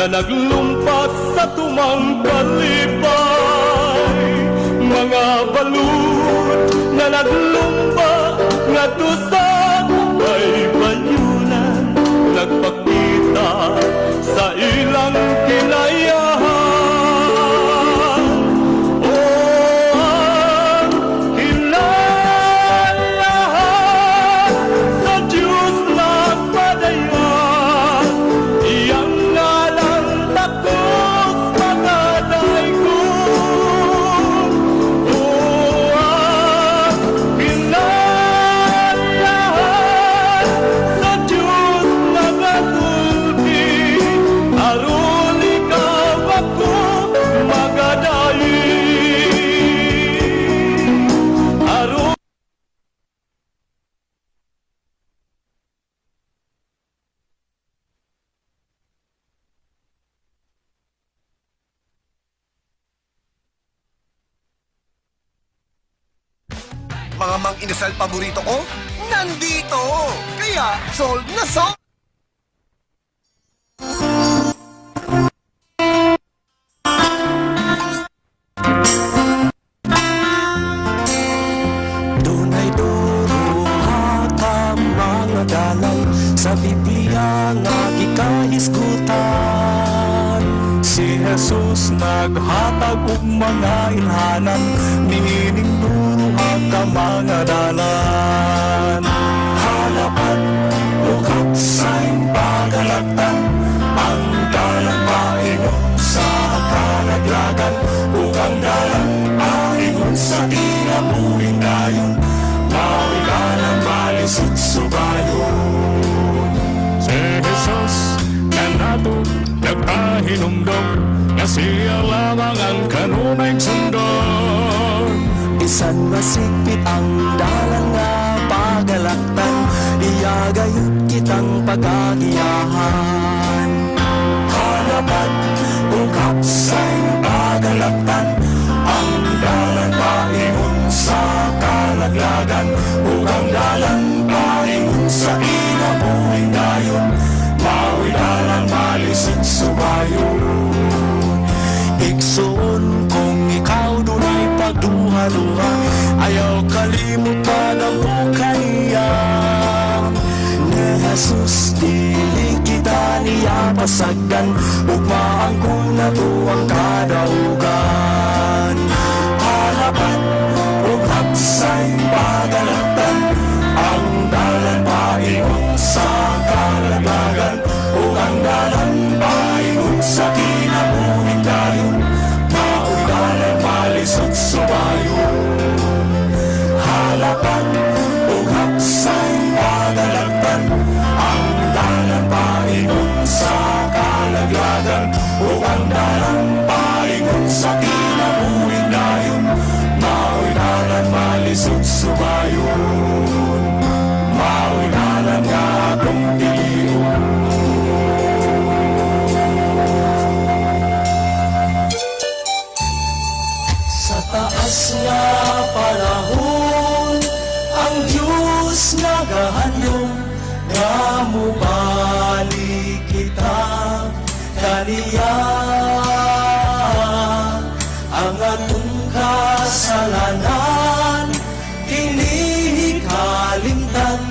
na naglumpat sa tumang kalipay, mga balud na naglumba ngadto sa baybayunan, nagpakita sa ilang kinaiyahan. O ang kinaiyahan sa Diyos nagpadayon, iyang ngalan takos makadaygon. O ang kinaiyahan sa Diyos nagasulti, aron ikaw ako magadayin. Aron Mga Mang Inasal paborito ko, nandito! Kaya, sold na sold! Dunay duha ka mga dalan sa Biblia nga gikahisgutan. Si Jesus naghatag og mga ilhanan, niining duha ka mga dalan. Halapat ug haksay pagalaktan, ang dalan paingon sa kalaglagan, ug ang dalan paingon sa kinabuhing dayon, mao'y dalan malisod subayon. Si Jesus kanato nagpahinumdom nga siya lamang ang kanunay sundon. Bisan masikpit ang dalan nga pagalaktan, iya gayud kitang pagagiyahan. Halapat ug haksay pagalaktan, ang dalan paingon sa kalaglagan, ug ang dalan paingon sa kinabuhing dayon, mao'y dalan malisod subayon. Igsoon kung ikaw dunay pagduha-duha, ayaw kalimot pagampo kaniya. Ni Jesus dili kita niya pasagdan, ugma ang kunato ang kadaugan. Halapat ug haksay pagalaktan, ang dalan paingon sa kalaglagan, ug ang dalan paingon sa kinabuhing dayon, mao'y dalan malisod subayon. Halapat ug haksay pagalaktan, ang dalan paingon sa kalaglagan, ug ang dalan paingon sa kinabuhing dayon, mao'y dalan malisod subayon. Mao'y dalan nga atong pilion. Sa taas nga panahon, ang Diyos nagahandom nga mubalik kita kaniya. Ang atong kasalanan dili kalimtan,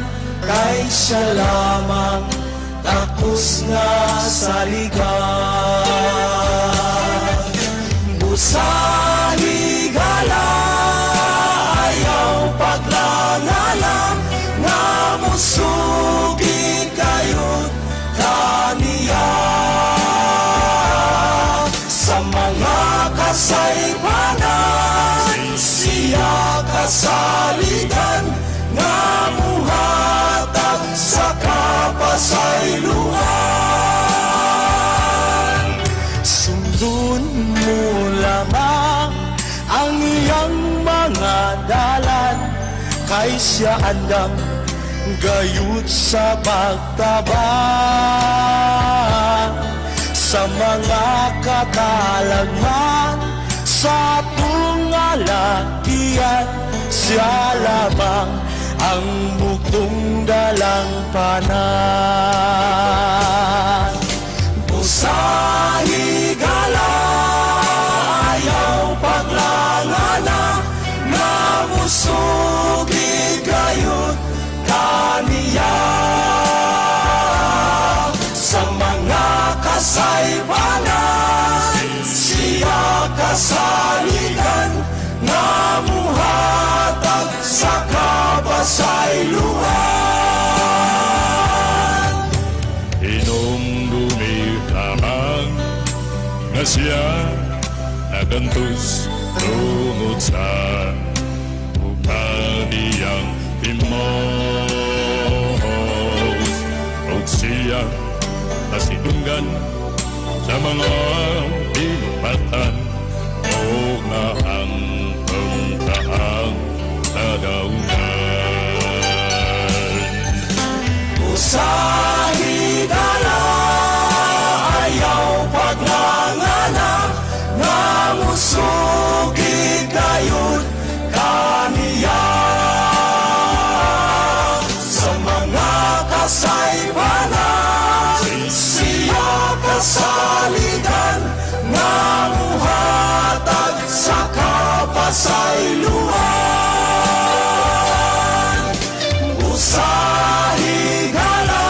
kay siya lamang takos nga saligan. Busaligala, ayaw paglangala, nga musugi kayod kaniya. Sa mga kasaypanan, siya kasaligan, nga muhatag sa kapasayloan. Sundon mo lamang ang iyang mga dalan, kay siya andam gayud sa pagtabang. Sa mga katalagman sa atong alakian, siya lamang ang bugtong dalang panan. Sa higala, ayaw paglangana nga musugi gayud kaniya. Sa mga kasaypanan, siya kasaligan nga muhatag sa kapasayloan. Hinumdumi lamang nga siya nagantos tungod sa upan iyang timos ug siya nasidunggan sa mga binubatan ug naangkon ang kadaugan. Sa higala, ayaw paglangana nga musugi gayud kaniya. Sa mga kasaypanan, siya kasaligan nga muhatag sa kapasayloan. Sa higala,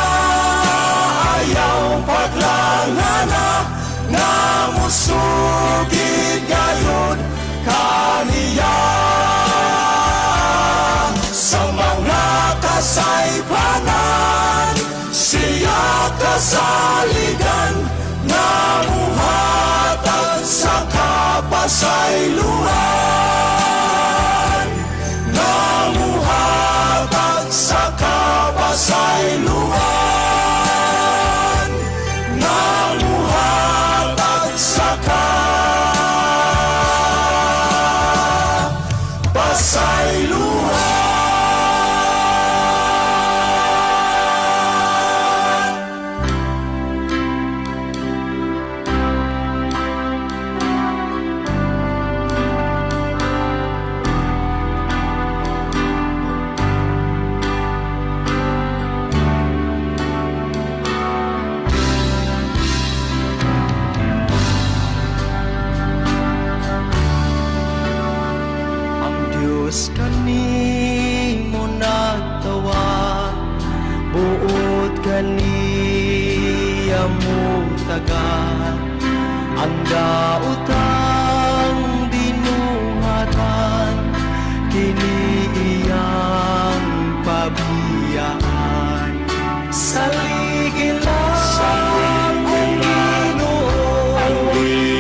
ayaw paglangana nga musugi gayud kaniya. Sa mga kasaypanan, siya kasaligan nga muhatag sa kapasayloan, nga muhatag sa kapasayloan, nga muhatag sa kapasayloan. Ang Diyos kanimo nagtawag, buot kaniya mutagan ang daotang binuhatan, kini iyang pabiyaan. Saligin lang ang Ginoo,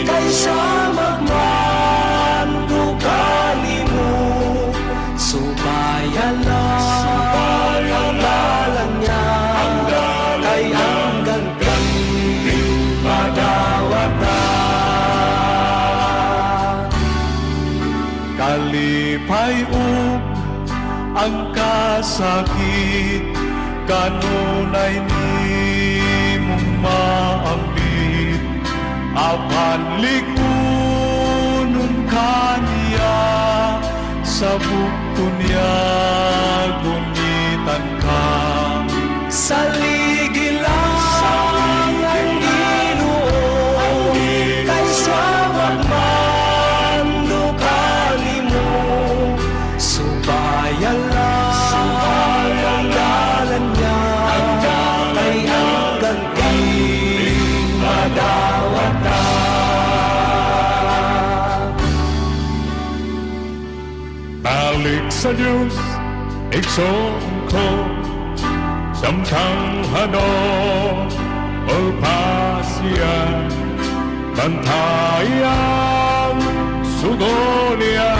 kay siya magmando kanimo. Subayan lang ang dalan niya, kay ang ganti madawatan. Kalipay ug ang kasakit kanunay nimong maambit, apan ligunon kaniya sa bugto niya gunitan ka. Saligin lang ang Ginoo, kay siya magmando kanimo. Subayan lang ang dalan niya, kay ang ganti madawatan. Balik sa Diyos, igsoon ko, samtang hadol o pasya, bantayan sugo niya,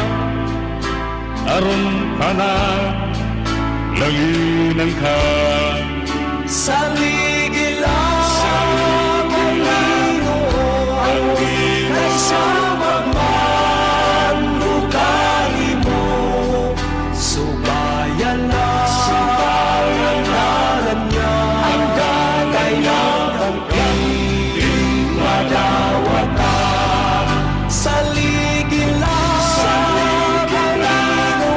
aron tanan langinan ka. Saligin lang ang Ginoo, kay siya magmando kanimo. Subayan lang ang dalan niya, kay ang ganti madawatan. Saligin lang ang Ginoo,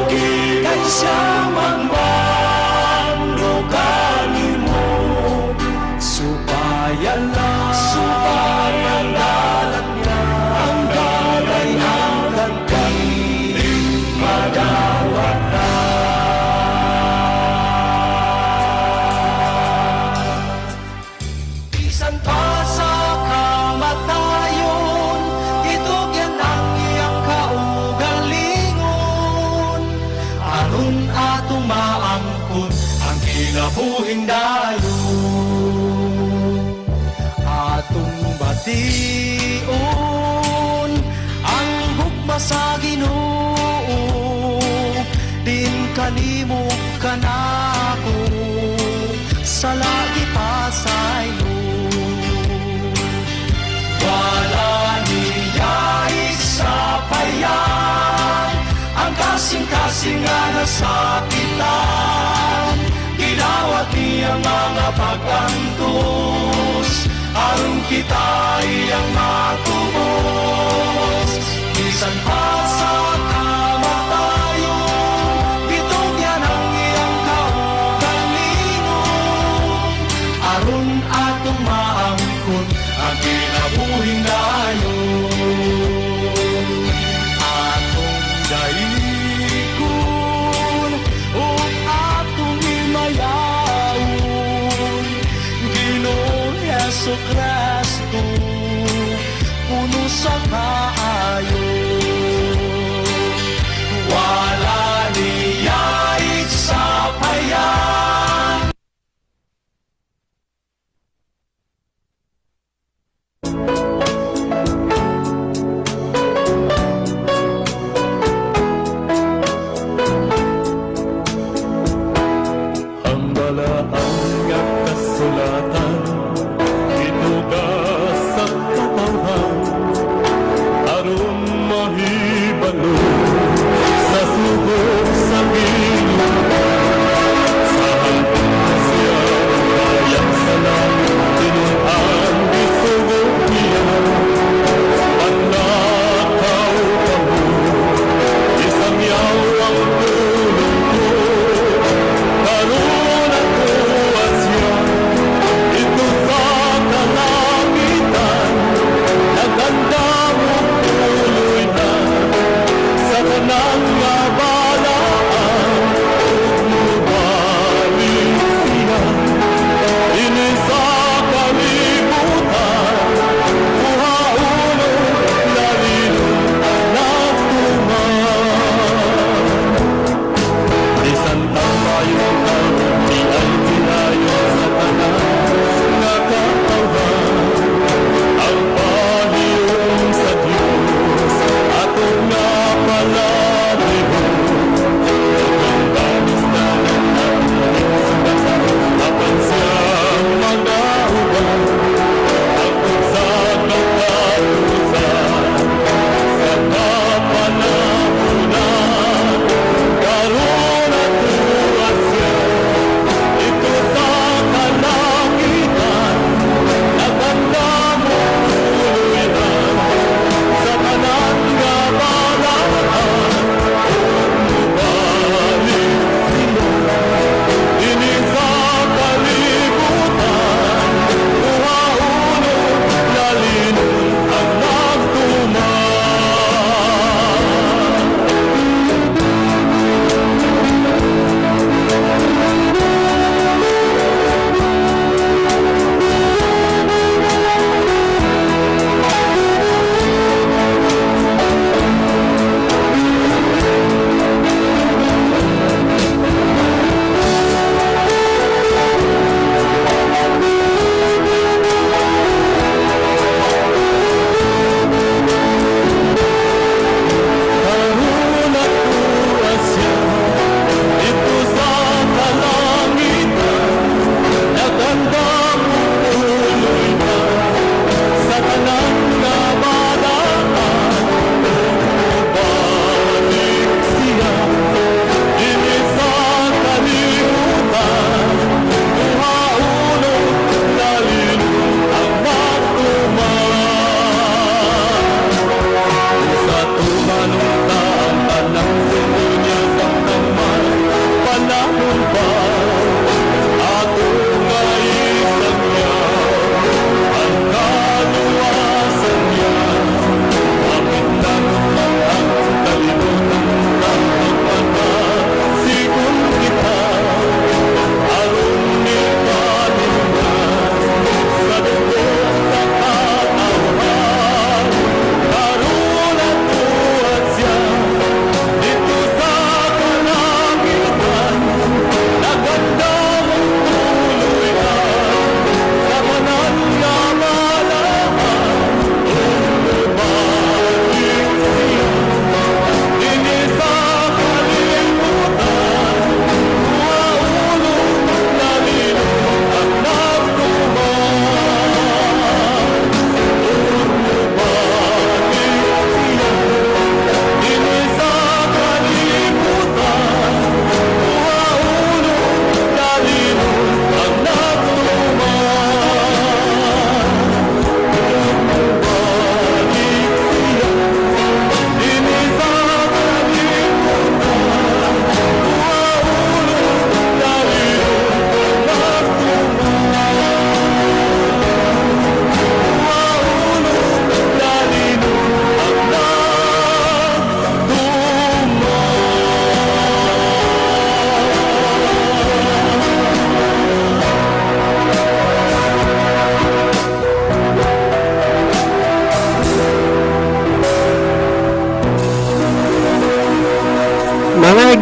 kay siya magmando kanimo. Subayan lang kinabuhing dayon. Atong bation ang gugma sa Ginoo, din kanimo kanako sa lagi pasaylo. Wala niya isapayan ang kasing-kasing nga nasakitan. Gidawat niya ang mga pag-antos aron kita iyang matubos. Bisan pa sa kamatayon, gitugyan ang iyang kaugalingon aron atong maangkon ang kinabuhing dayon. Atong daikon ug atong himayaon, Ginoong Hesus Kristo, puno sa kaayo. Wala niya isapayan. Ang balaan nga kasulatan ituga sa katawhan aron mahibalo sa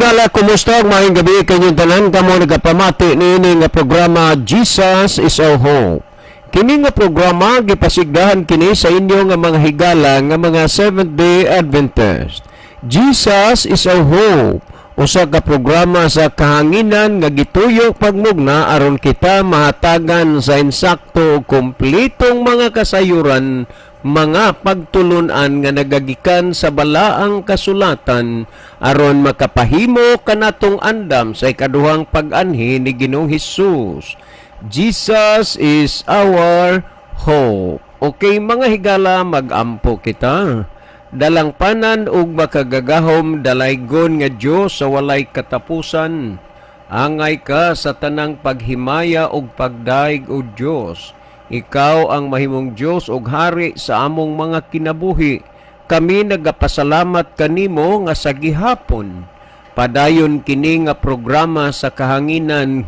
Higala, kumusta? Maayong gabi kanyong tanan, kamo nagapamati niini nga programa, Jesus is Our Hope. Kini nga programa gipasigdahan kini sa inyo nga mga higala nga mga Seventh-day Adventist. Jesus is Our Hope. Usa ka programa sa kahanginan nga gituyo pagmugna aron kita mahatagan sa insakto ug kompletong mga kasayuran, mga pagtulunan nga nagagikan sa balaang kasulatan aron makapahimo kanatong andam sa ikaduhang pag-anhi ni Ginoong Hesus. Jesus is our hope. Okay, mga higala, magampo kita. Dalangpanan ug makagagahom, dalaygon nga Dios sa walay katapusan. Angay ka sa tanang paghimaya ug pagdaig, o Dios. Ikaw ang mahimong Dios ug hari sa among mga kinabuhi. Kami nagapasalamat kanimo nga sa gihapon padayon kini nga programa sa kahanginan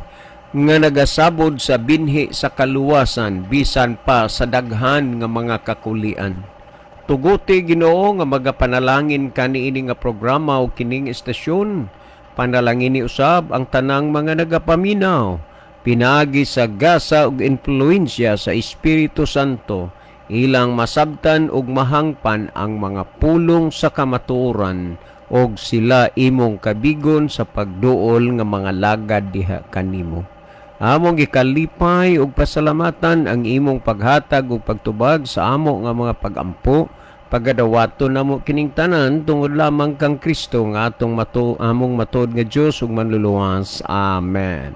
nga nagasabod sa binhi sa kaluwasan bisan pa sa daghan nga mga kakulian. Tuguti, Ginoo, nga magapanalangin kani ini nga programa o kining estasyon. Panalangini usab ang tanang mga nagapaminaw. Pinaagi sa gasa ug influensya sa Espiritu Santo, ilang masabtan ug mahangpan ang mga pulong sa kamatuoran og sila imong kabigon sa pagduol nga mga lagad diha kanimo. Among gikalipay ug pasalamatan ang imong paghatag ug pagtubag sa amo nga mga pagampo. Pagadawaton namo kining tanan tungod lamang kang Kristo nga atong among matuod nga Dios ug manluluwas. Amen.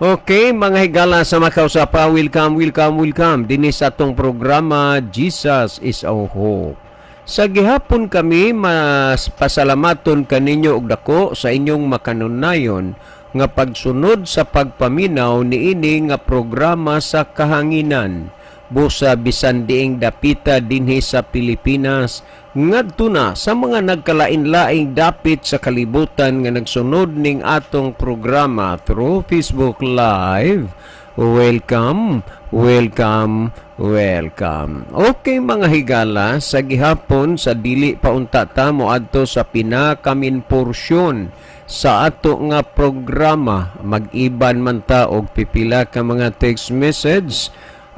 Okay, mga higala sa makausapa, welcome, welcome, welcome dinhi sa atong programa, Jesus is Our Hope. Sa gihapon kami mas pasalamaton kaninyo og dako sa inyong makanunayon nga pagsunod sa pagpaminaw niini nga programa sa kahanginan. Busa bisan diing dapita dinhi sa Pilipinas ngadto na sa mga nagkalain-laing dapit sa kalibutan nga nagsunod ning atong programa through Facebook Live. Welcome, welcome, welcome. Okay, mga higala, sa gihapon sa dili pa unta ta moadto sa pinakamin porsyon sa ato nga programa, mag-iban man ta og pipila ka mga text message.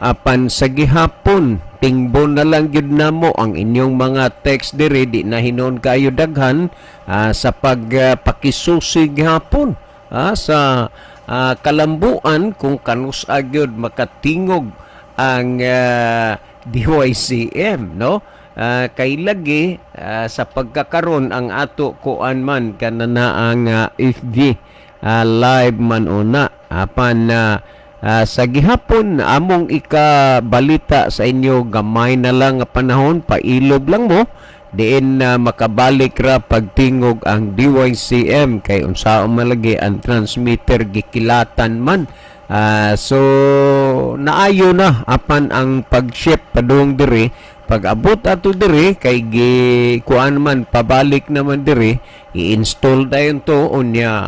Apan sa gihapon tingbon na lang gyud namo ang inyong mga text diri, di na hinon kayo daghan sa pagpakisusi gihapon sa kalambuan kung kanus-a gyud makatingog ang DYCM, no? Kay lagi sa pagkakaron ang ato kuan man kanana ang FB live man una. Apan sa gihapon among ikabalita sa inyo, gamay na lang nga panahon, pailob lang mo diin na makabalik ra pagtingog ang DYCM kay unsaon man lagi ang transmitter gikilatan man. So naayo na, apan ang pag-ship padung diri, pag abot ato diri kay gi kuan man, pabalik naman diri, i-install dayon to, unya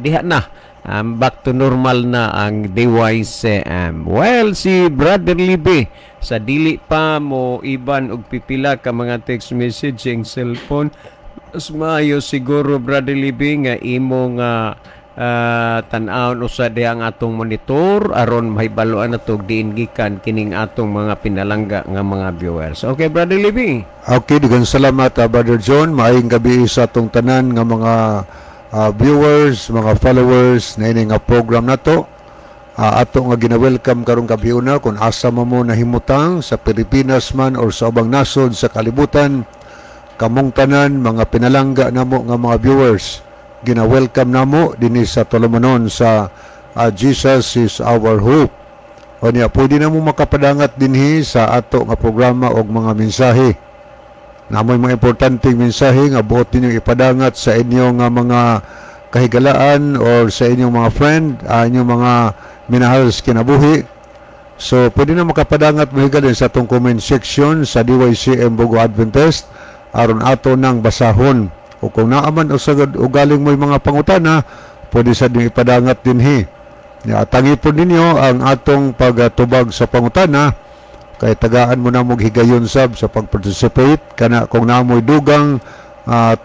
diha na back to normal na ang DYCM. Well, si Brother Libby, sa dili pa mo iban og pipila ka mga text message ang cellphone, mas maayo siguro, Brother Libby, nga imo nga tan-awon usa diha ang atong monitor aron mahibaloan nato diin gikan kining atong mga pinalangga nga mga viewers. Okay, Brother Libby. Okay, daghang salamat, Brother John. Maayong gabi sa atong tanan nga mga viewers, mga followers na ini nga program nato. Ato nga gina-welcome karong gabiuna kung asa man mo nahimutang sa Pilipinas man or sa ubang nasod sa kalibutan. Kamong tanan mga pinalangga namo nga mga viewers, gina-welcome namo dinhi sa tulumanon sa Jesus is Our Hope. O niya, pwede na mo makapadangat dinhi sa ato nga programa og mga mensahe. Namoy mga importanteng mensahe nga buot ninyong ipadangat sa inyong mga kahigalaan or sa inyong mga friend, inyong mga minahal sa kinabuhi. So, pwede na makapadangat mo, higalin, sa atong comment section sa DYCM Bogo Adventist aron ato nang basahon. O kung naaman o sagad o galing mo mga pangutana, pwede sa ninyong ipadangat dinhi. Ya, tangipon ninyo ang atong pagtubag sa pangutana kay tagaan mo na mong higayon sab sa pag-participate kana kung naamoy dugang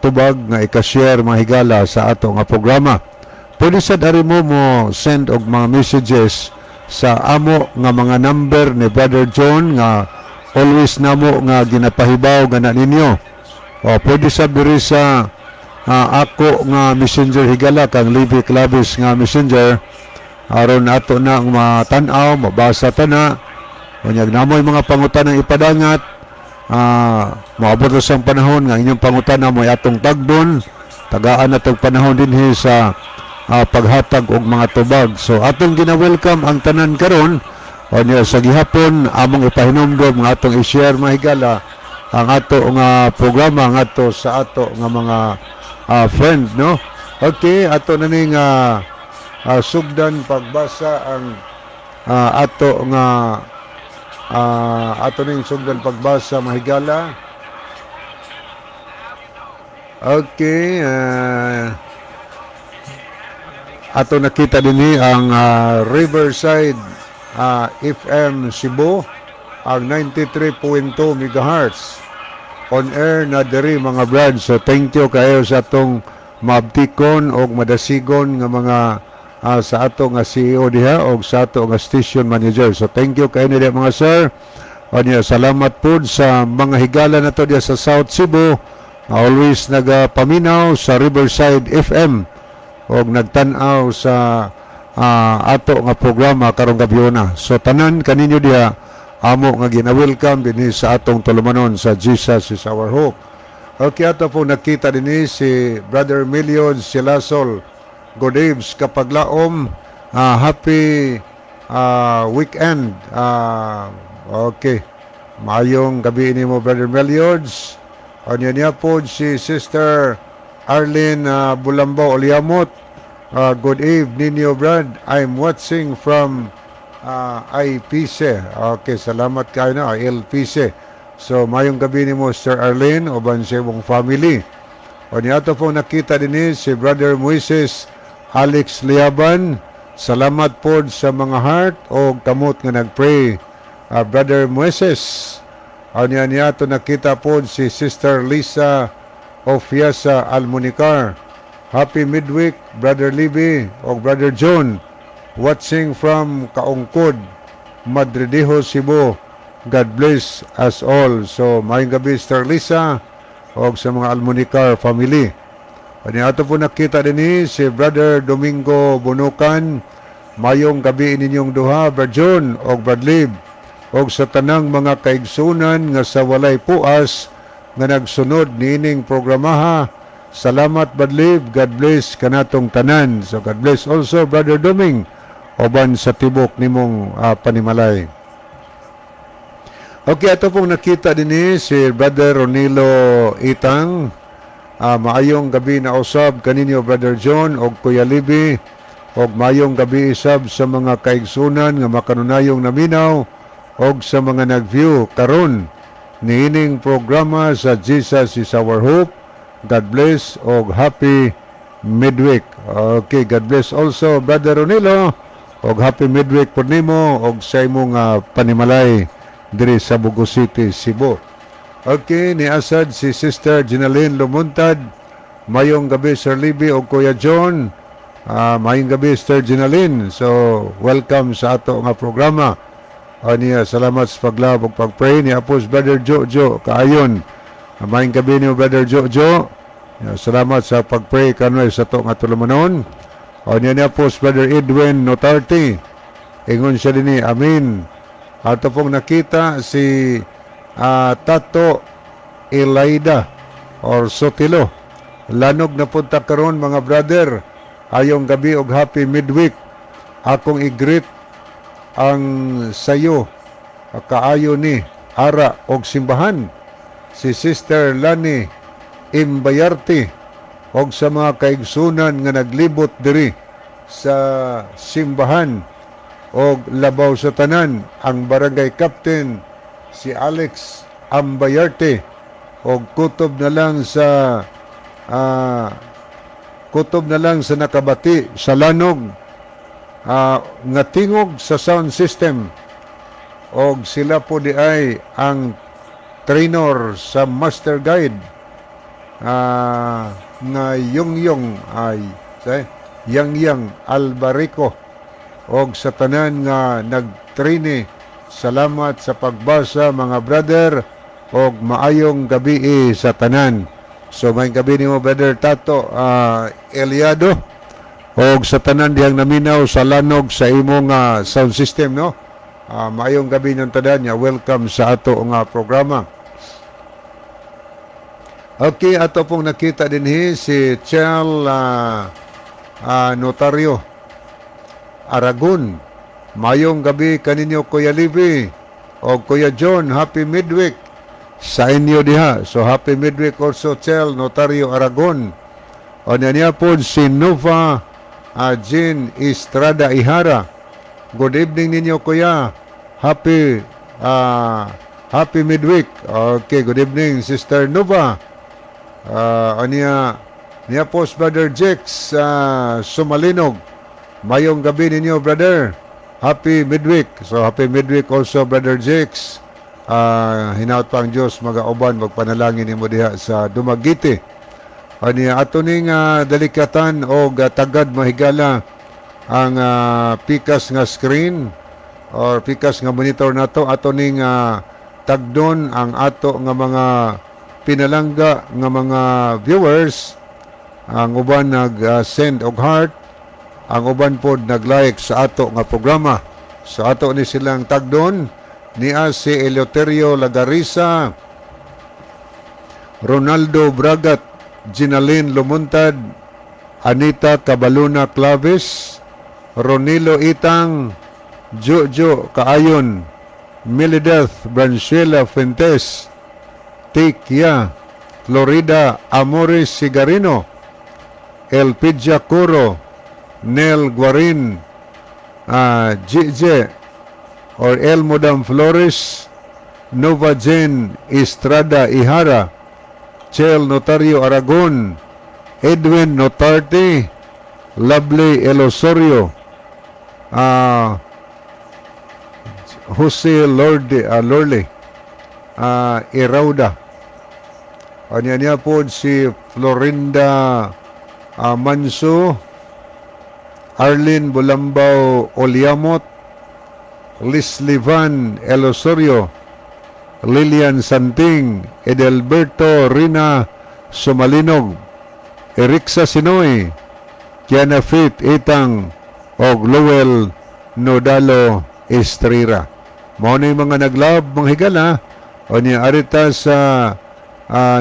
tubag nga ika-share, mga higala, sa ato nga programa. Pwede sad ari mo mo send og mga messages sa amo nga mga number ni Brother John nga always namo nga ginapahibaw gana ninyo. O pwede sa diri sa ako nga messenger, higala, kang Libby Clavis nga messenger, aron ato na ang matan-aw, mabasa ta na. Unyag namoy mga pangutanang ipadangat, moabot na sa panahon nga inyong pangutana mo atong tagbon, tagaan na tong panahon dinhi sa paghatag og mga tubag. So atong gina-welcome ang tanan karon. Unya sa gihapon among ipahinumdom nga atong i-share, mahigala, ang ato nga programa ngadto sa ato nga mga friend, no? Okay, ato na ning sugdan pagbasa ang ato nga ato ning sugdan pagbasa, mahigala. Okay, ato nakita dinhi ang Riverside FM Cebu, ang 93.2 MHz on air na diri, mga brad. So thank you kayo sa atong maabtikon og madasigon nga mga sa ato nga CEO diha og sa ato nga station manager. So thank you kayo nila, mga sir. Onya salamat pod sa mga higala nato diha sa South Cebu, always nagapaminaw sa Riverside FM og nagtan-aw sa ato nga programa karong gabiona. So tanan kaninyo diha amo nga gina-welcome dinhi sa atong tulumanon sa Jesus is Our Hope. Okay, ato po nakita dinhi si Brother Million Silasol. Good eves kapaglaom. Happy weekend. Okay. Maayong gabi nimo, Brother Meliords. Anya niya po si Sister Arlene Bulambao Oliamot. Good evening ninyo, Brad. I'm watching from IPC. Okay, salamat kayo na, LPC. So, mayong gabi nimo, Sister Arlene, uban sa imong family. O niya po nakita din si Brother Moises Alex Liaban. Salamat po sa mga heart o kamot nga nagpray. Brother Moises. O niya niya to nakita po si Sister Lisa Ofiasa Almunicar. Happy midweek, Brother Libby o Brother John. Watching from Kaungkod, Madridijo, Cebu. God bless us all. So, maayong gabi, Sister Lisa, o sa mga Almunicar family. Ani ato po nakita din si Brother Domingo Bunukan. Mayong gabi ninyong duha, Brad John o Brad Lib, og sa tanang mga kaigsunan nga sa walay puas nga nagsunod niining programaha. Salamat, Brad Lib. God bless kanatong tanan. So God bless also, Brother Doming, uban sa tibok nimong panimalay. Okay, ato pong nakita din si Brother Ronilo Itang. Maayong gabi na usab kaninyo, Brother John og Kuya Libby, og maayong gabi isab sa mga kaigsunan nga makanunayong naminaw og sa mga nag-view karon niining programa sa Jesus is Our Hope. God bless og happy midweek. Okay, God bless also, Brother Ronilo, og happy midweek pod nimo og sa imong panimalay diri sa Bogo City, Cebu. Okay, ni asad si Sister Ginaline Lumuntad. Mayong gabi, Sir Libby o Kuya John. Mayong gabi, Sister Ginaline. So, welcome sa ato nga programa. Niya, salamat sa paglab ug pagpray ni Apos Brother Jojo kaayon. Mayong gabi niyo, Brother Jojo. Salamat sa pagpray kanunay sa ato nga tulumanon. O niya niya po Brother Edwin Notarte. Ingon siya dinhi, amin. Ato pong nakita si Tato Elaida or Sotilo. Lanog na punta karon, mga brother. Ayong gabi og happy midweek. Akong i-greet ang sayo kaayo ni ara og simbahan si Sister Lani Imbayarte og sa mga kaigsunan nga naglibot diri sa simbahan og labaw sa tanan ang barangay captain si Alex Ambayarte og kutob na lang sa nakabati sa lanog nga tingog sa sound system og sila po di ay ang trainer sa master guide. nga Yung ay say Yang Yang Albarico og sa tanan nga nagtrine. Salamat sa pagbasa, mga brother, og maayong gabi sa tanan. So maayong gabi nimo, Brother Tato Eliado, og sa tanan dihang naminaw sa lanog sa imong sound system, no? Maayong gabi niyong tanan nya welcome sa ato nga programa. Okay, ato pong nakita dinhi si Chel Notario Aragon. Mayong gabi kaninyo, Kuya Libby o Kuya John, happy midweek sa inyo diha. So happy midweek also, Chel Notario Aragon. O niya niya po si Nova Jean Estrada Ihara. Good evening ninyo, Kuya. Happy midweek. Okay, good evening, Sister Nova. Aniya niya po si Brother Jex Sumalinog. Mayong gabi ninyo, brother. Happy midweek. So happy midweek also, Brother Jex. Hinaut pa ang Diyos magauban magpanalangin nimo diha sa Dumaguete. Aniya ato ning dalikatan og tagad mahigala ang pikas nga screen or pikas nga monitor nato. Ato ning tagdon ang ato nga mga pinalangga nga mga viewers. Ang uban nag-send og heart, ang uban pod nag-like sa ato nga programa. So ato ni silang tagdon. Niya si Eleuterio Lagarisa, Ronaldo Bragat, Ginalyn Lumuntad, Anita Cabaluna Claves, Ronilo Itang, Jojo Kaayon, Milideth Branchela Fuentes, Tikya, Florida Amores Sigarino, Elpidia Curo, Nel Guarin, GJ or El Modam Flores, Nova Jen Estrada Ihara, Chel Notario Aragon, Edwin Notarte, Lovely Elosorio, Jose Lorde, Lorle, Irauda. Anya niya po si Florinda Manso, Arlene Bulambao Oliamot, Leslie Van Elosorio, Lilian Santing, Edelberto Rina Sumalinog, Erixa Sinoy, Kiana Fit Itang, og Lowell Nodalo Estrera. Mao ni mga nag-love, mga higala, o niya arita sa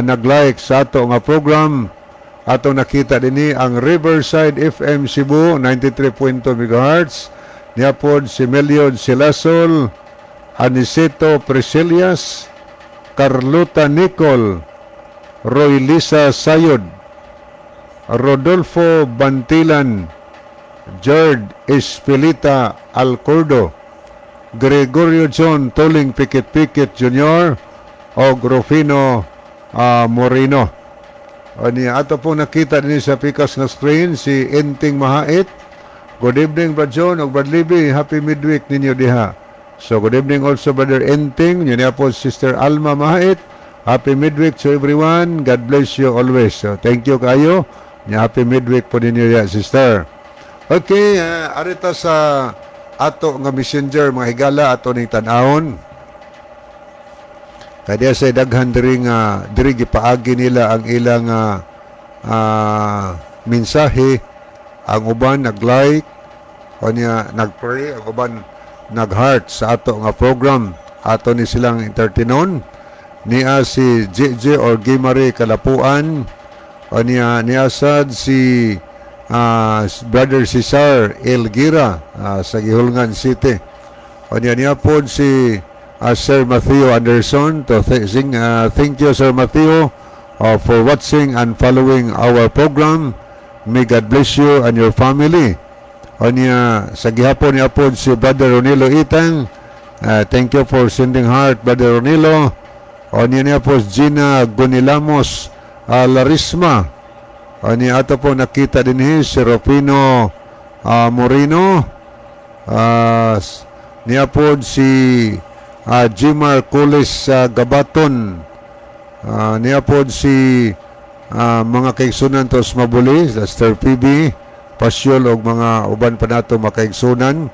nag-like sa ato nga program. Ato nakita dinhi ang Riverside FM Cebu 93.2 MHz. Niya pod si Meliod Silasol, Aniceto Priscillas, Carlota Nicol, Roy Lisa Sayod, Rodolfo Bantilan, Gerd Espelita Alcordo, Gregorio John Toling Pikit Pikit Jr. o Rufino Moreno. Ani ato po nakita din sa pikas nga screen si Enting Mahait. Good evening, Brad John ug Brad Libby. Happy midweek ninyo diha. So good evening also, Brother Enting. Yun po Sister Alma Mahait. Happy midweek to everyone. God bless you always. So, thank you kayo. Happy midweek po ninyo diha, sister. Okay, arita sa ato nga messenger, mga higala, ato ning tan-awon. Kaya sa daghan diri nga diri gipaagi nila ang ilang mensahe. Ang uban nag-like o niya nag-pray, ang uban nag-heart sa ato nga program. Ato ni silang entertainon. Niya si JJ or Gimari Kalapuan o niya niya sad si Brother Cesar Elgira sa Gihulngan City. O niya niya po si Sir Matthew Anderson. To thank you, Sir Matthew, for watching and following our program. May God bless you and your family. O niya sa gihapon niya po si Brother Ronilo Itang. Thank you for sending heart, Brother Ronilo. O niya niya po Gina Gonilamos Larisma. O niya ato po nakita din si Rufino Moreno. Niya po si Jimar Coles Gabaton. Niya po si Mga kaigsunan to sa Mabuli, Sister PB, Pasyol og mga uban pa nato makaigsunan.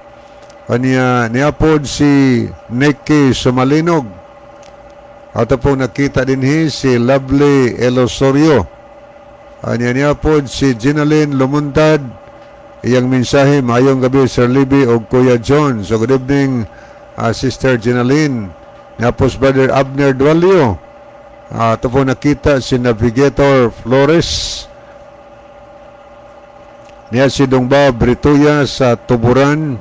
Anya niya pod si Nicky Sumalinog. Ato pong nakita dinhi si Lovely Elosorio. Anya niya pod si Ginaline Lumuntad. Iyang mensahe, "Maayong gabi, Sir Libby og Kuya John." So good evening, Sister Ginaline. Niya po si Brother Abner Dualio. Ato po nakita si Navigator Flores. Niya si Dongba Brituya sa Tuburan.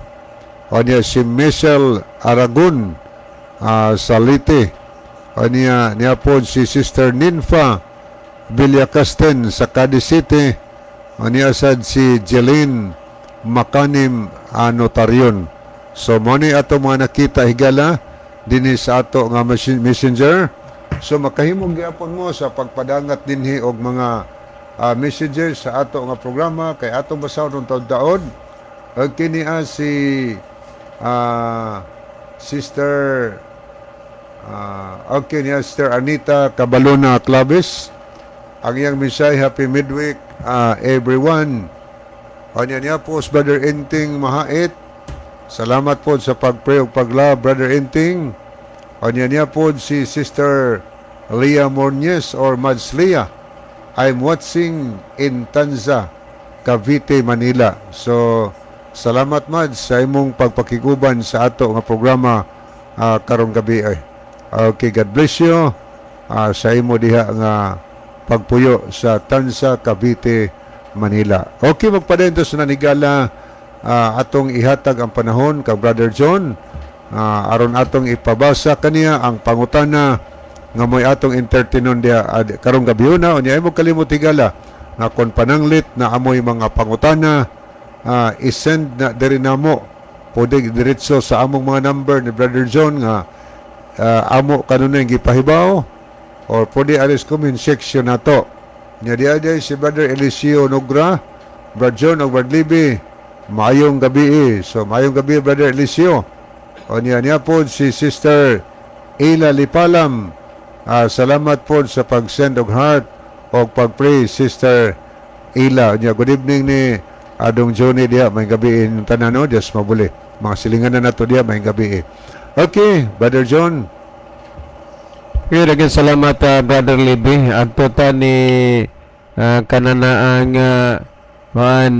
O niya si Michelle Aragon sa Leyte. O niya, niya po si Sister Ninfa Villacasten sa Cadiz City. O niya sad si Jeline Makanim Notaryon. So mo ni ato mga nakita, higala, dinhi sa ato nga messenger. So makahimong gyapon mo sa pagpadangat dinhi og mga messages sa ato nga programa kay atong basahon ng taud-taod. Og kini si Sister okay niya Sister Anita Cabalona Claves. Ang iyang mensahe, "Happy midweek everyone." Anya niya po si Brother Inting Mahait. Salamat po sa pag-pray ug pag-love, Brother Inting. Anya niya po si Sister Leah Mornies or Mads Leah. "I'm watching in Tanza, Cavite, Manila." So, salamat, Mads, sa imong pagpakiguban sa ato nga programa karong gabi ay. Okay, God bless you sa imo diha nga pagpuyo sa Tanza, Cavite, Manila. Okay, magpadayon sa nanigala, atong ihatag ang panahon kang Brother John aron atong ipabasa kaniya ang pangutana nga mo'y atong entertainon diha karong gabi na. Unya imo kalimot, higala, nga kon pananglit na amoy mga pangutana, isend na diri namo, pwede diretso sa among mga number ni Brother John nga amo kanunay gipahibaw or pwede aris comment section nato. Nya diha diay si Brother Eliseo Nogra, "Brad John og Brad Libby, maayong gabi eh." So maayong gabi, Brother Eliseo. O niya niya po si Sister Ila Lipalam. Salamat po sa pag-send og heart og pag-pray, Sister Ila. Nya good evening ni Adong Johnny diha, may gabi in tanan, no, Dios mabuli. Mga silingan na nato diha, may gabi eh. Okay, Brother John. Okay, daghang salamat, Brother Libby. Adto ta ni kanana ang kuan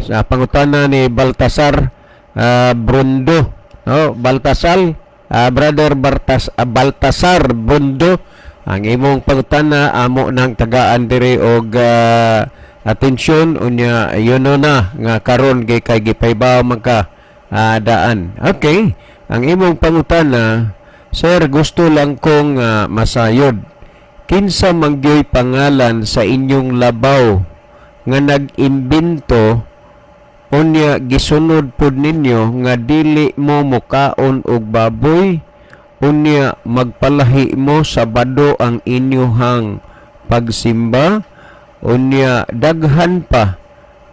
sa pangutana ni Baltasar Brundo. No, Baltasar, Brother Baltasar Brundo. Ang imong pangutana amo nang tagaan diri og atensyon, unya yun na nga karon kay kay gipahibaw man ka daan. Okay. Ang imong pangutana, "Sir, gusto lang kong masayod. Kinsa mangyoy pangalan sa inyong labaw nga nag-imbento unya gisunod pud ninyo nga dili mo mukaon og baboy, unya magpalahi mo, Sabado ang inyuhang pagsimba, unya daghan pa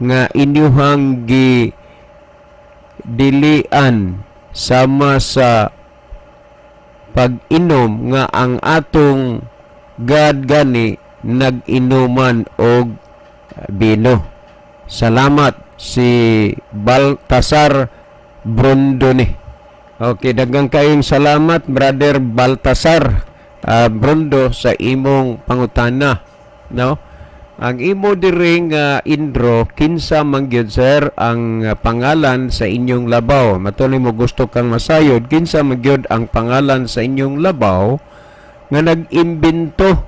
nga inyuhang gi dilian sama sa pag-inom nga ang atong God gani nag-inuman og bino. Salamat," si Baltasar Brondone. Okay, daghang kayong salamat, Brother Baltasar Brondo, sa imong pangutana, no? Ang imo diri nga intro, kinsa man gyud, sir, ang pangalan sa inyong labaw. Matuloy mo gusto kang masayod kinsa man gyud ang pangalan sa inyong labaw nga nag-imbento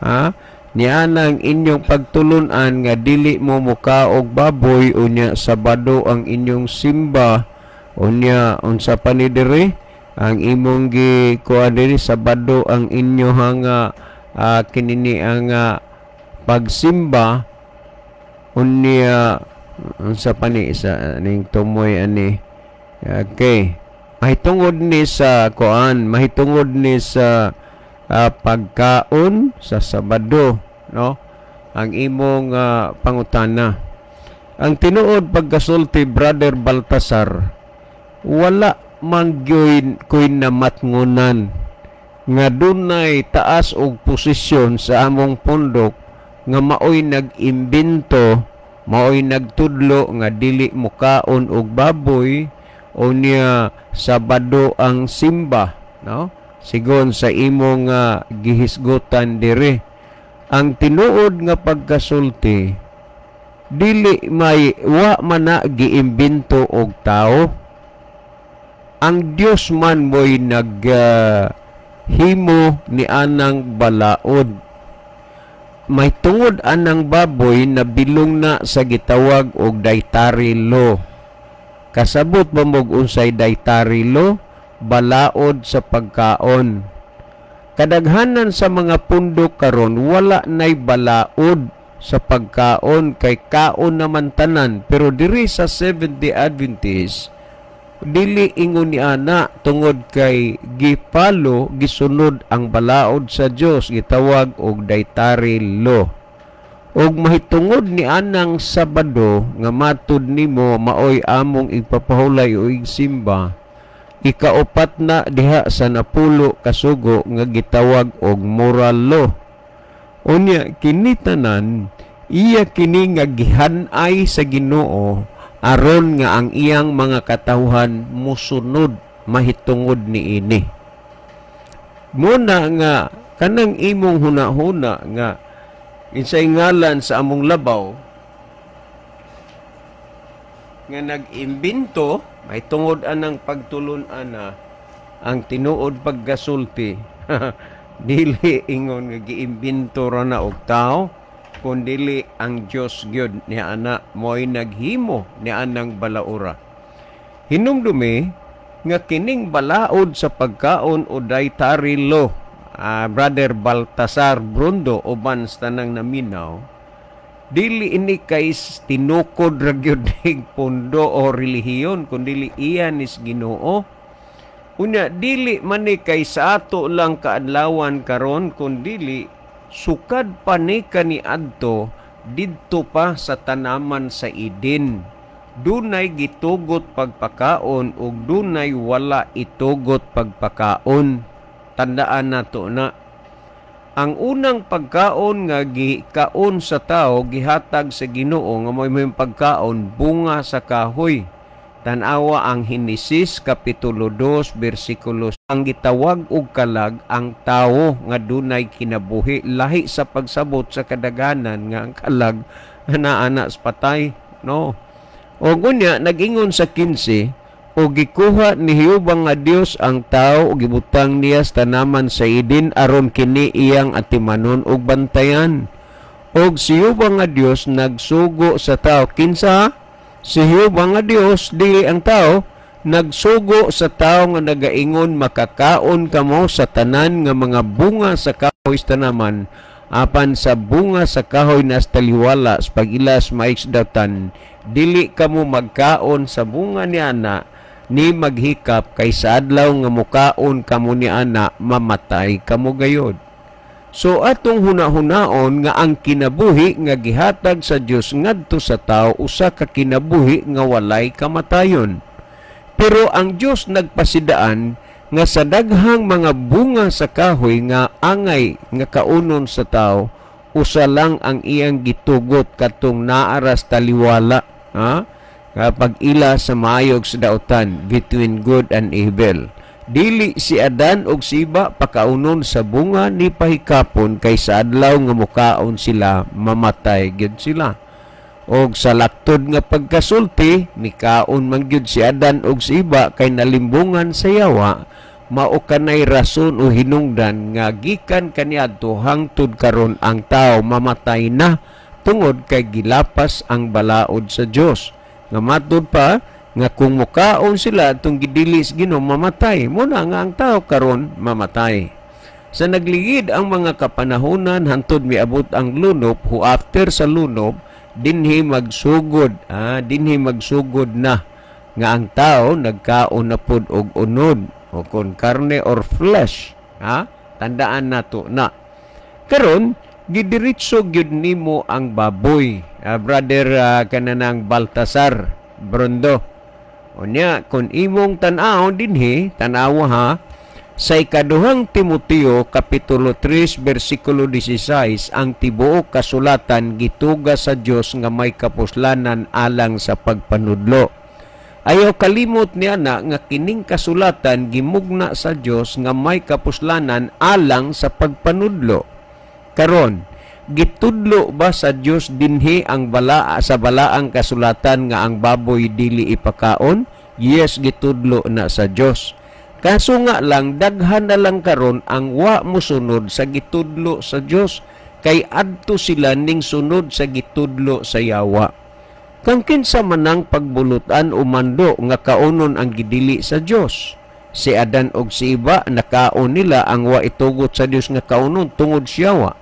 ha nianang inyong pagtulunan nga dili mo mukaog baboy, unya Sabado ang inyong simba, unya unsa pa ni diri ang imong gi kuan diri, Sabado ang inyong kinini ang pagsimba, unya unsa pa ni isa ning tumoy ani. Okay, mahitungod ni sa kuan, mahitungod ni sa pagkaon sa Sabado, no, ang imong pangutana. Ang tinuod pagkasulti, Brother Baltasar, wala man gyud ko'y namatngunan nga dunay taas og posisyon sa among pundok. nga maoy nag-imbento, maoy nagtudlo nga dili mukaon og baboy o niya Sabado ang simba, no? Sigon sa imong gihisgutan dire. Ang tinuod nga pagkasulti, dili may wa man na giimbento og tao. Ang Dios man mo'y nag himo ni anang balaod. May tungod anang baboy na bilong na sa gitawag og dietary law. Kasabot ba mo unsay dietary law? Balaod sa pagkaon. Kadaghanan sa mga pundok karon wala nay balaod sa pagkaon kay kaon naman tanan, pero diri sa Seventh-day Adventist dili ingon ni ana tungod kay gipalo, gisunod ang balaod sa Dios gitawag og dietary law. Og mahitungod ni anang Sabado nga matud nimo maoy among igpapahulay o igsimba, ikaupat na diha sa 10 kasugo nga gitawag og moral law. Unya kini tanan iya kini nga gihan-ay sa Ginoo aron nga ang iyang mga katawhan musunod mahitungod niini. Muna nga kanang imong hunahuna nga insay ngalan sa among labaw nga nag-imbento mahitungod anang pagtulon-an na ang tinuod paggasulti dili ingon nga giimbento ra na og tao, kun dili ang Dios gyud ni ana mo'y naghimo ni anang balaura. Hinumdumi nga kining balaod sa pagkaon o dietary law, Brother Baltasar Brundo uban sa tanang naminaw, dili ini kay tinukod ra gyud ning pundo o relihiyon, kun dili iya nis Ginoo. Unya dili man ni kay sa ato lang kaadlawan karon, kun dili sukad pa ni kaniadto didto pa sa tanaman sa Eden. Dunay gitugot pagpakaon ug dunay wala itugot pagpakaon. Tandaan nato na ang unang pagkaon nga gikaon sa tao gihatag sa Ginoo nga mo'y pagkaon bunga sa kahoy. Tan-awa ang Henesis kapitulo 2 bersikulo. Ang gitawag og kalag ang tawo nga dunay kinabuhi, lahi sa pagsabot sa kadaganan nga ang kalag naa na sa patay, no? O unya nag-ingon sa 15, o gikuha ni Jehova nga Dios ang tao o gibutang niya sa tanaman sa Eden aron kini iyang atimanon og bantayan. Og si Jehova nga Dios nagsugo sa tao. Kinsa? Si Jehova nga Dios, dili ang tao, nagsugo sa tao nga nagaingon makakaon kamo sa tanan nga mga bunga sa kahoy sa tanaman, apan sa bunga sa kahoy na taliwala sa pag-ilas maiksdatan, dili kamo magkaon sa bunga ni ana ni maghikap, kay sa adlaw nga mukaon kamo ni ana mamatay kamo gayod. So atong hunahunaon nga ang kinabuhi nga gihatag sa Dios ngadto sa tao usa ka kinabuhi nga walay kamatayon. Pero ang Dios nagpasidaan nga sa daghang mga bunga sa kahoy nga angay nga kaunon sa tao, usa lang ang iyang gitugot katong naaras taliwala, ha? Kapag ila sa maayog sa dautan, between good and evil. Dili si Adan og si Iba pakaunon sa bunga ni pahikapon, kay sa adlaw nga mukaon sila mamatay gyud sila. Og sa laktod nga pagkasulti nikaon man gyud si Adan og si Iba kay nalimbungan sa yawa. Mao kanay rason o hinungdan nga gikan kaniadto hangtod karon ang tao mamatay na tungod kay gilapas ang balaod sa Dios. Nga matud pa nga kung mukaon sila atong gidili sa Ginoo mamatay. Muna nga ang tao karon mamatay. Sa nagligid ang mga kapanahonan hantod miabot ang lunob, hu after sa lunob dinhi magsugod, dinhi magsugod na nga ang tao nagkaon na pud og unod o kon karne or flesh, ha? Tandaan nato na. Karon gidiretso gyud nimo ang baboy, brother kananang Baltasar Brondo. Unya kon imong tan-awon dinhi, tan-awa ha, Sa ikaduhang Timoteo kapitulo 3 bersikulo 16, ang tibuok kasulatan gituga sa Dios nga may kapuslanan alang sa pagpanudlo. Ayaw kalimot niya na nga kining kasulatan gimugna sa Dios nga may kapuslanan alang sa pagpanudlo. Karon, gitudlo ba sa Dios dinhi ang balaa sa balaang kasulatan nga ang baboy dili ipakaon? Yes, gitudlo na sa Dios. Kaso nga lang, daghan na lang karon ang wa mosunod sa gitudlo sa Dios, kay adto sila ning sunod sa gitudlo sa yawa. Kang kinsa manang pagbulutan o mando nga kaunon ang gidili sa Dios? Si Adan og si Eva nakaon nila ang wa itugot sa Dios nga kaunon tungod sa yawa.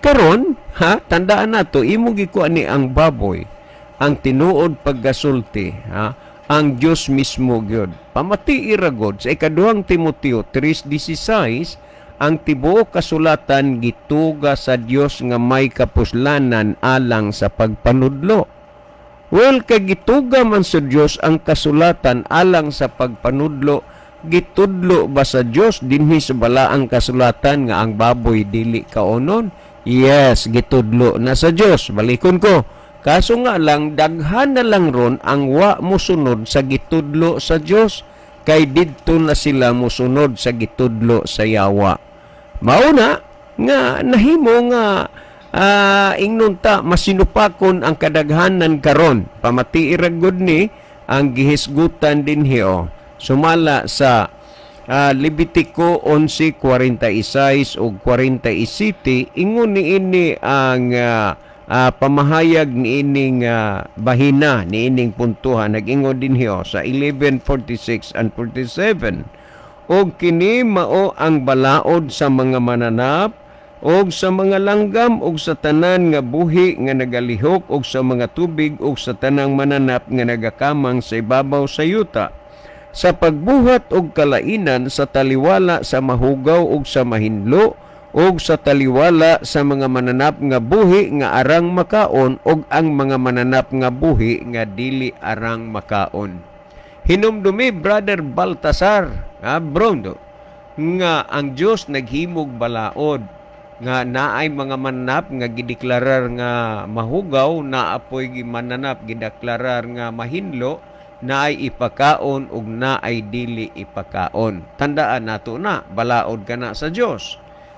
Karon, ha, tandaan nato, imo gikuha ni ang baboy ang tinuod paggasulti, ha, ang Dios mismo gyud. Pamati iragod sa ikaduhang Timoteo 3:16, ang tibuok kasulatan gituga sa Dios nga may kapuslanan alang sa pagpanudlo. Well, kay gituga man sa Dios ang kasulatan alang sa pagpanudlo, gitudlo ba sa Dios dinhi sa balaang kasulatan nga ang baboy dili kaonon? Yes, gitudlo na sa Dios. Balikon ko. Kaso nga lang, daghan na lang ron ang wa mosunod sa gitudlo sa Dios, kay didto na sila mosunod sa gitudlo sa yawa. Mauna nga nahimo nga ingnon ta masinupakon ang kadaghanan karon. Pamati iragod ni ang gihisgutan dinhi o sumala sa Levitico 11:46 ug 47, ingon niini ang pamahayag niining bahina niining puntuhan. Nag-ingon dinhi sa 11:46 and 47, og kini mao ang balaod sa mga mananap og sa mga langgam og sa tanan nga buhi nga nagalihok og sa mga tubig og sa tanang mananap nga nagakamang sa ibabaw sa yuta, sa pagbuhat og kalainan sa taliwala sa mahugaw og sa mahinlo og sa taliwala sa mga mananap nga buhi nga arang makaon og ang mga mananap nga buhi nga dili arang makaon. Hinumdumi, Brother Baltasar, Brondo, nga ang Dios naghimog balaod nga naay mga mananap nga gideklarar nga mahugaw, naapoy mananap gideklarar nga mahinlo, naay ipakaon ug naay dili ipakaon. Tandaan nato na balaod kana sa Dios.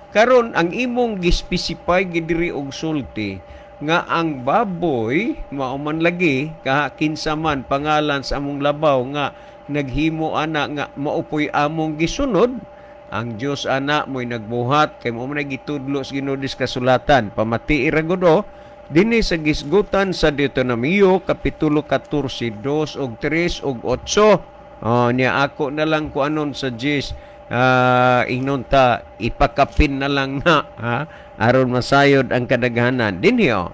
Karon ang imong gispesify gidiri og sulti nga ang baboy mao man lagi kaha kinsa man pangalan sa among labaw nga naghimo ana nga maupoy among gisunod, ang Dios ana mo'y nagbuhat kay mao man gitudlo sa Ginoo kasulatan. Pamati ira gud o dinhi sa gisgutan sa Deuteronomio kapitulo 14, 2 ug 3 ug 8. Oh, niya ako na lang ko anon sa Jis, ingnon ta ipakapin na lang na, ha, aron masayod ang kadaghanan dinhi o.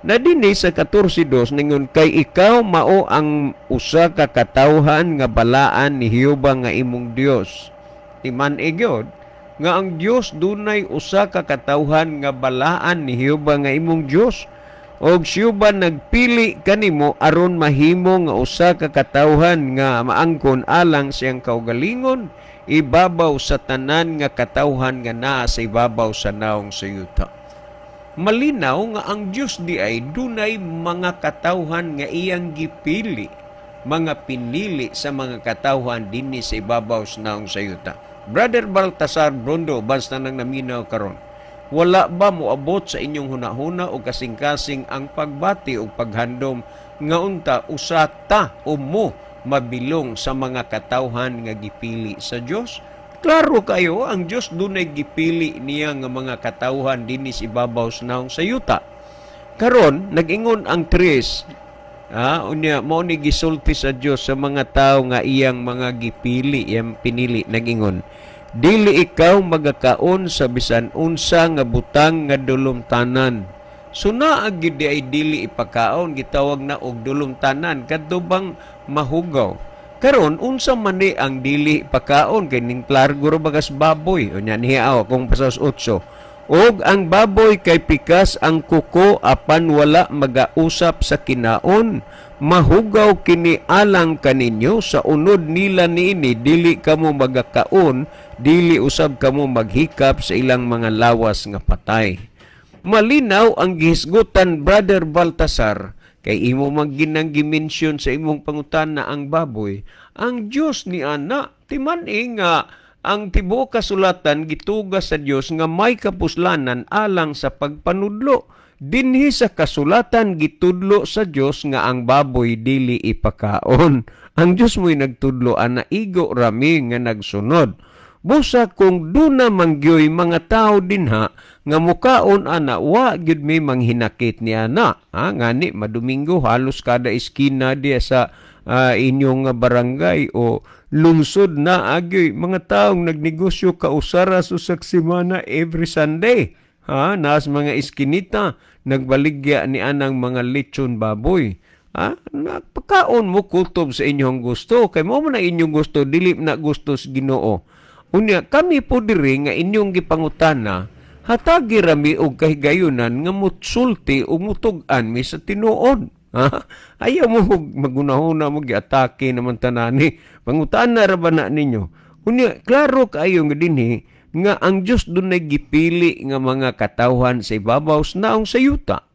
Na dinhi sa 14:2 ningon, kay ikaw mao ang usa ka katawhan nga balaan ni Jehova nga imong Dios. Timan gyud nga ang Dios dunay usa ka katawhan nga balaan ni Jehova nga imong Dios, og siya ba nagpili kanimo aron mahimo nga usa ka katawhan nga maangkon alang siyang kaugalingon ibabaw sa tanan nga katawhan nga naa sa ibabaw sa naong sa yuta. Malinaw nga ang Dios di ay dunay mga katawhan nga iyang gipili, mga pinili sa mga katawhan dinhi sa ibabaw sa naong sa yuta. Brother Baltasar Brondo, basta nang naminaw karon, wala ba moabot sa inyong hunahuna o kasing-kasing ang pagbati o paghandom nga unta usa ta o mo mabilong sa mga katawhan nga gipili sa Dios? Klaro kayo, ang Dios dunay gipili niya nga mga katawhan dinhi sa ibabaw sa naong sa yuta. Karon nag-ingon ang tres, unya mao ni gisulti sa Dios sa mga tawo nga iyang mga gipili, iyang pinili, nag-ingon, dili ikaw magakaon sa bisan unsa nga butang nga dulumtanan. So naa gyud di ay dili ipakaon, gitawag na og dulumtanan kadto bang mahugaw. Karon unsa man ni ang dili pakaon kay ning klargo ra bagas baboy. Unya niya kung pasas 8. Og ang baboy kay pikas ang kuko apan wala magausap sa kinaon. Mahugaw kini alang kaninyo sa unod nila niini dili kamo magakaon, dili usab kamo maghikap sa ilang mga lawas nga patay. Malinaw ang gihisgutan, Brother Baltasar, kay imo man ginang gi-mention sa imong pangutana ang baboy. Ang Dios ni ana timan-i nga ang tibuok kasulatan gituga sa Dios nga may kapuslanan alang sa pagpanudlo. Dinhi sa kasulatan gitudlo sa Dios nga ang baboy dili ipakaon. Ang Dios mo'y nagtudlo ana, igo rami nga nagsunod. Busa kung duna mangyoy mga tao dinha nga mukaon ana, wa gyud mi manghinakit ni ana. Ha, ngani madomingo halos kada eskina diya sa inyong barangay o lungsod na agyoy mga taong nagnegosyo kausara sa semana every Sunday. Ha, naas mga iskinita nagbaligya ni anang mga lechon baboy. Ha, nagpakaon mo kutob sa inyong gusto kay mo man ang inyong gusto, dili na gusto sa Ginoo. Unya kami po diri nga inyong gipangutana, hatagi rami og kahigayunan nga mutsulti o mutug-an mi sa tinuod. Ha? Ayaw mo magunahuna mo giatake naman tanani. Pangutana ra ba na ninyo? Unya klaro kaayo nga dinhi nga ang Dios dunay gipili nga mga katawhan sa ibabaw sa naong sa yuta.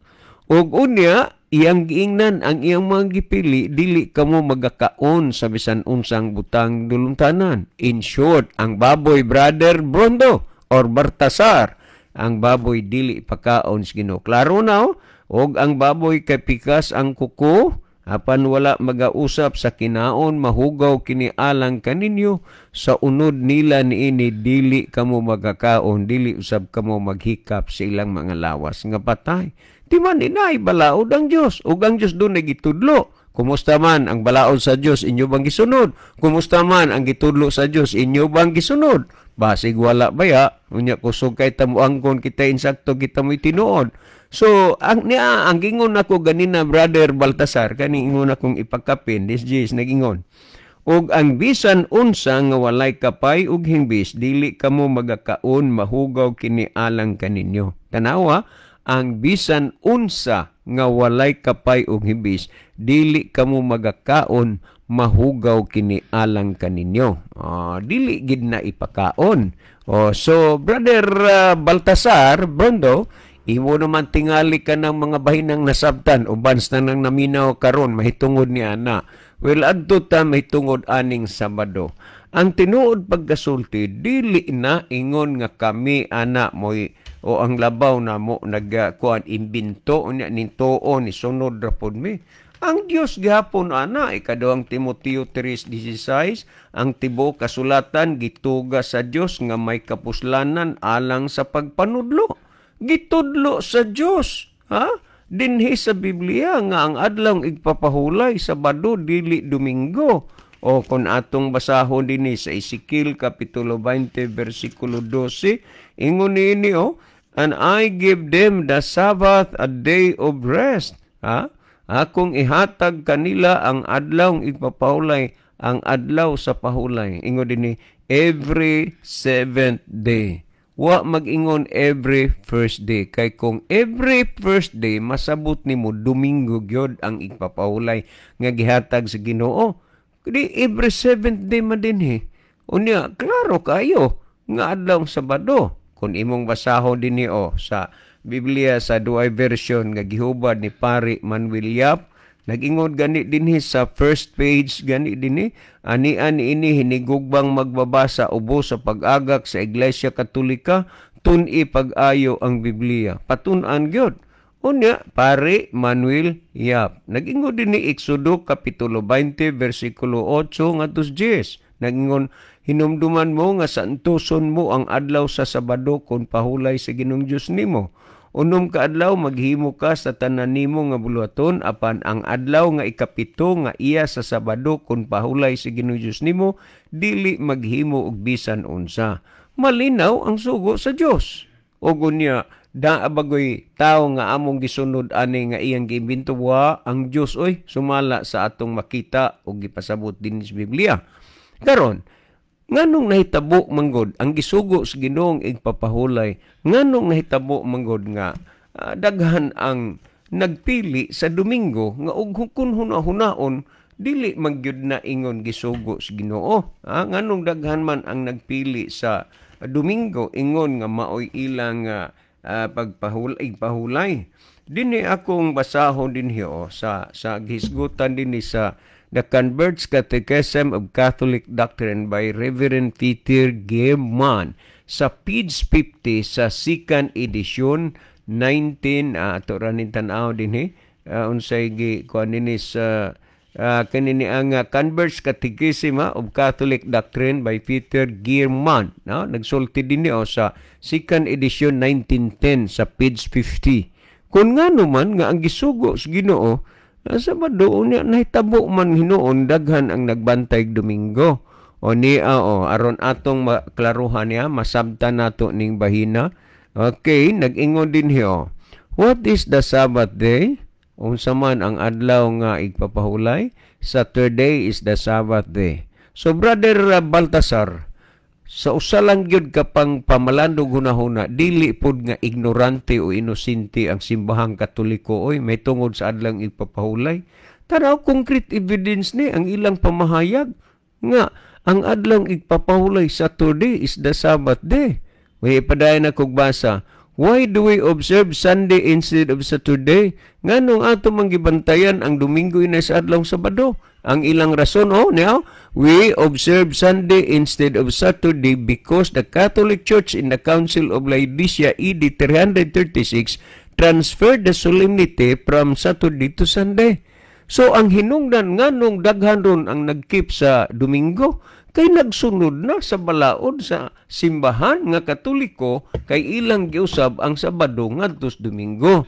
Og unya iyang giingnan ang iyang mga gipili, dili kamo magakaon sa bisan unsang butang dulungtanan. In short, ang baboy, Brother Brondo or Bartasar, ang baboy dili pakaon sa Ginoo. Klaro na, oh. Og ang baboy kay pikas ang kuko apan wala magausap sa kinaon, mahugaw kini alang kaninyo sa unod nila niini dili kamo magakaon, dili usab kamo maghikap sa ilang mga lawas nga patay. Di man inay balaod ang Dios, ug ang Dios dunay gitudlo. Kumusta man ang balaod sa Dios, inyo bang gisunod? Kumusta man ang gitudlo sa Dios, inyo bang gisunod? Basig wala baya, unya kusog kay tamuangkon kita insakto kita mo'y tinuod. So, ang niya ang gingon nako ganina, Brother Baltasar, kani ingon akong ipakapin, this is nagingon. Og ang bisan unsa nga walay kapay ug hingbis, dili kamo magakaon, mahugaw kini alang kaninyo. Tanawa, ang bisan unsa nga walay kapay ug hingbis, dili kamo magakaon, mahugaw kini alang kaninyo. Dili gid na ipakaon. Oh, so Brother Baltasar Brondo, imo naman tingali ka ng mga bahinang nasabtan uban sa nang naminaw karon mahitungod ni ana. Well, adto ta mahitungod aning Sabado. Ang tinuod pagkasulti, dili na ingon nga kami ana moy o ang labaw na mo nagkuan imbento unya nintuo ni sunod ra pod mi. Ang Dios gihapon ana, ikaduhang Timoteo 3:16, ang tibuok kasulatan gituga sa Dios nga may kapuslanan alang sa pagpanudlo. Gitudlo sa Dios, ha? Dinhi sa Biblia nga ang adlaw igpapahulay Sabado dili Domingo. O kung atong basahon dinhi sa Ezekiel kapitulo 20 versikulo 12, ingon niini, oh, and I give them the Sabbath a day of rest. Ha? Akong ihatag kanila ang adlaw igpapahulay, ang adlaw sa pahulay. Ingon dinhi every seventh day. Wa mag-ingon every first day. Kay kung every first day, masabot nimo Domingo gyud ang igpapahulay nga gihatag sa Ginoo. Di every seventh day man dinhi. Unya, klaro kayo nga adlaw Sabado. Kung imong basahon dinhi, oh, sa Biblia sa duay version nga gihubad ni Pare Manuel Yap, nag-ingon gani dinhi sa first page gani dinhi, anian ini hinigugbang magbabasa ubos sa pag-agak sa Iglesia Katolika, tun-i pag-ayo ang Biblia. Patun-an gyud. Unya, Pare Manuel Yap. Nag-ingon dinhi Exodo kapitulo 20 versikulo 8 ngadto 10. Nag-ingon, hinumduman mo nga santuson mo ang adlaw sa Sabado kon pahulay sa Ginoong Dios nimo. Unom ka adlaw maghimo ka sa tanan nimo nga buluhaton, apan ang adlaw nga ikapito nga iya sa Sabado kon pahulay sa Ginoong Dios nimo, dili maghimo og bisan unsa. Malinaw ang sugo sa Dios. Og unya, daa bagoy tao nga among gisunod ani nga iyang giimbento, wa ang Dios oy sumala sa atong makita og gipasabot din sa Biblia. Karon, Nganong nahitabo manggod ang gisugo sa Ginoong igpapahulay? Nganong nahitabo manggod nga daghan ang nagpili sa Domingo nga og kun huna-hunaon dili man gyud na ingon gisugo sa Ginoo? Nganong daghan man ang nagpili sa Domingo ingon nga maoy ilang pagpahulay pahulay? Dinhi akong basahon dinhi oh, sa gihisgutan dinhi sa The Convert's Catechism of Catholic Doctrine by Reverend Peter Gearman sa page 50 sa second edition 19. Ato ra ning tan-aw dinhi unsay gi kuan dinhi sa kani ni ang Convert's Catechism of Catholic Doctrine by Peter Gearman, no? Nagsulti dinhi oh, sa second edition 1910 sa page 50 kung ngano man nga ang gisugo sa Ginoo sa Sabado. Unya nahitabo man hinuon daghan ang nagbantay Domingo. O niya o aron atong maklaruhan niya, masabtan nato ning bahina. Okay, nag-ingon din hiyo. What is the Sabbath day? Unsa man ang adlaw nga igpapahulay? Saturday is the Sabbath day. So, Brother Baltasar, sa usa lang gyud ka pang pamalandog hunahuna, dili pod nga ignorante o inosente ang Simbahang Katoliko oy, may tungod sa adlang igpapahulay. Tanaw, concrete evidence ni ang ilang pamahayag nga ang adlang igpapahulay, Saturday is the Sabbath day. May ipadayon na kog basa. Why do we observe Sunday instead of Saturday? Nganong ato mang gibantayan ang Domingo ina sa adlaw Sabado? Ang ilang rason, oh, now, we observe Sunday instead of Saturday because the Catholic Church in the Council of Laodicea AD 336 transferred the solemnity from Saturday to Sunday. So ang hinungdan nganong daghan ron ang nag-keep sa Domingo kay nagsunod na sa balaod sa Simbahan nga Katoliko kay ilang giusab ang Sabado ngadto sa Domingo.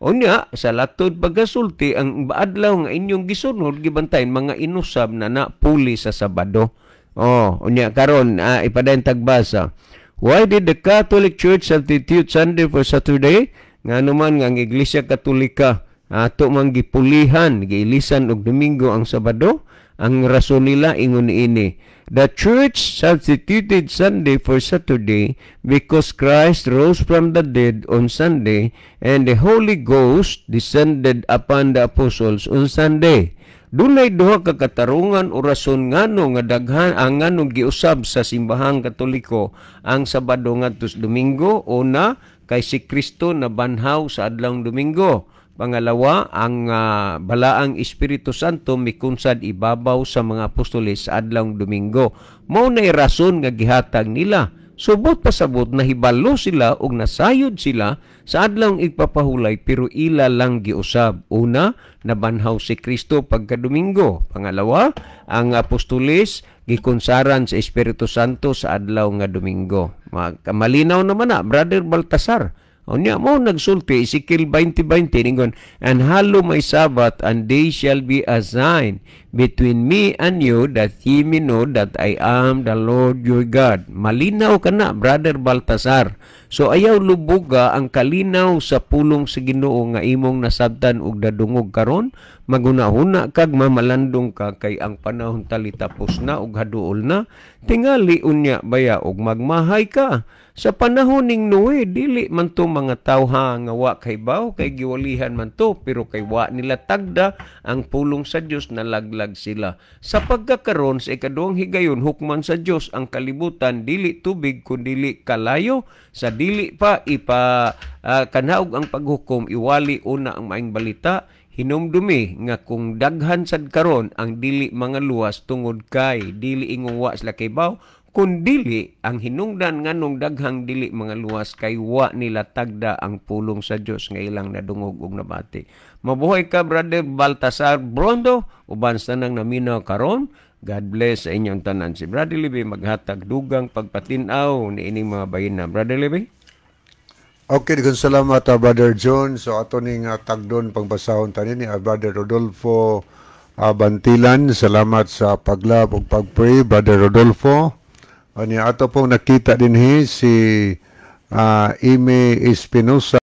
Unya, sa latod pagkasulti, ang adlaw nga inyong gisunod gibantayan mga inusab na na puli sa Sabado. Oh, unya karon ipadayon tagbasa. Why did the Catholic Church substitute Sunday for Saturday? Ngano man nga ang Iglesia Katolika ato man gipulihan, giilisan og Domingo ang Sabado? Ang rason nila ingon niini. The Church substituted Sunday for Saturday because Christ rose from the dead on Sunday and the Holy Ghost descended upon the apostles on Sunday. Dunay duha ka katarungan o rason ngano nga daghan ang nganong giusab sa Simbahang Katoliko ang Sabado ngadto sa Domingo. Una, kay si Kristo nabanhaw sa adlawng Domingo. Pangalawa, ang Balaang Espiritu Santo mikunsad ibabaw sa mga apostoles sa adlawng Domingo. Mao nay rason nga gihatag nila. Subot pasabot nahibalo sila og nasayod sila sa adlawng igpapahulay pero ila lang giusab. Una, nabanhaw si Kristo pagka Domingo. Pangalawa, ang apostoles gikunsaran sa Espiritu Santo sa adlaw nga Domingo. Malinaw naman na, Brother Baltasar. Unya mo nagsulti Ezekiel 20:20 ningon, "And hallow my Sabbath, and they shall be a sign between me and you, that ye may know that I am the Lord your God." Malinaw ka na, Brother Baltasar. So ayaw lubuga ang kalinaw sa pulong sa Ginoo nga imong nasabtan ug nadungog karon. Magunahuna kag mamalandong ka kay ang panahon tali tapos na ug haduol na. Tingali unya baya og magmahay ka. Sa panahon ning Noe, dili man to mga tawha nga wa kay baw, kay giwalihan man to, pero kay wa nila tagda ang pulong sa Dios, nalaglag sila. Sa pagkakaron sa ikaduhang higayon, hukman sa Dios ang kalibutan, dili tubig kun dili kalayo. Sa dili pa ipa kanaog ang paghukom, iwali una ang Maayong Balita. Hinumdumi nga kung daghan sad karon ang dili mga luwas tungod kay dili ingong wa sila kay baw, kun dili ang hinungdan nganong daghang dili mga luwas kay wa nila tagda ang pulong sa Dios nga ilang nadungog ug nabati. Mabuhay ka, Brother Baltasar Brondo, uban sa nang naminaw karon. God bless sa inyong tanan. Si Brother Libby maghatag dugang pagpatin-aw ni ining mga bayina. Brother Libby? Okay, daghang salamat, Brother John. So ato ning tagdon pangbasahon tani ni Brother Rodolfo Bantilan. Salamat sa pag-love ug pag-pray, Brother Rodolfo. Ani ato pong nakita dinhi si Ime Espinosa.